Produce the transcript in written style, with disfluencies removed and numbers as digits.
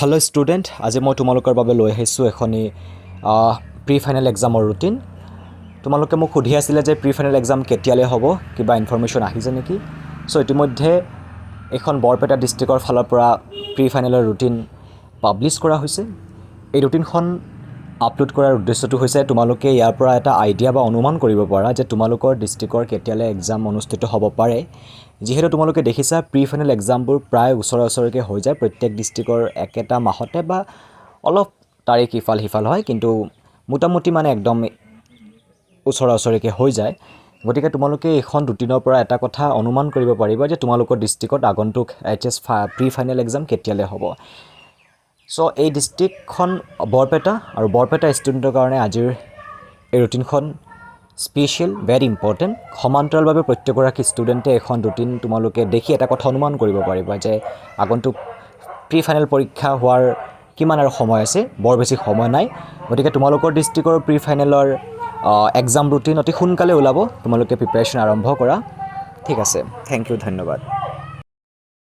Hello' student, আজি মই তোমালোকৰ বাবে লৈ আহিছোঁ এখনি প্ৰি ফাইনেল এক্সামৰ ৰুটিন। তোমালোকে মোক সুধি আছিলে যে প্ৰি ফাইনেল এক্সাম কেতিয়ালৈ হ'ব, কিবা ইনফৰ্মেশ্যন আহিছে নেকি? চ' ইতিমধ্যে এইখন বৰপেটা ডিষ্ট্ৰিক্টৰ ফালৰ পৰা প্ৰি ফাইনেলৰ ৰুটিন পাব্লিছ কৰা হৈছে। এই ৰুটিনখন আপলোড কৰাৰ উদ্দেশ্যটো হৈছে তোমালোকে ইয়াৰ পৰা এটা আইডিয়া বা অনুমান কৰিব পাৰা যে তোমালোকৰ ডিষ্ট্ৰিক্টৰ কেতিয়ালৈ এক্সাম অনুষ্ঠিত হ'ব পাৰে। যিহেতু তোমালোকে দেখিছা, প্ৰি ফাইনেল এক্সামবোৰ প্ৰায় ওচৰা ওচৰিকৈ হৈ যায় প্ৰত্যেক ডিষ্ট্ৰিক্টৰ একেটা মাহতে বা অলপ তাৰিখ ইফাল সিফাল হয়, কিন্তু মোটামুটি মানে একদম ওচৰা ওচৰিকৈ হৈ যায়। গতিকে তোমালোকে এইখন ৰুটিনৰ পৰা এটা কথা অনুমান কৰিব পাৰিবা যে তোমালোকৰ ডিষ্ট্ৰিক্টত আগন্তুক HS pre final exam কেতিয়ালৈ হ'ব। চ' এই ডিষ্ট্ৰিক্টখন বৰপেটা আৰু বৰপেটা ষ্টুডেণ্টৰ কাৰণে আজিৰ এই ৰুটিনখন স্পেচিয়েল, ভেৰি ইম্পৰ্টেণ্ট। সমান্তৰালভাৱে প্ৰত্যেকগৰাকী ষ্টুডেণ্টে এখন ৰুটিন তোমালোকে দেখি এটা কথা অনুমান কৰিব পাৰিবা যে আগন্তুক প্ৰি ফাইনেল পৰীক্ষা হোৱাৰ কিমান আৰু সময় আছে। বৰ বেছি সময় নাই। গতিকে তোমালোকৰ ডিষ্ট্ৰিক্টৰ প্ৰি ফাইনেলৰ এক্সাম ৰুটিন অতি সোনকালে ওলাব। তোমালোকে প্ৰিপেৰেশ্যন আৰম্ভ কৰা। ঠিক আছে, thank U, ধন্যবাদ।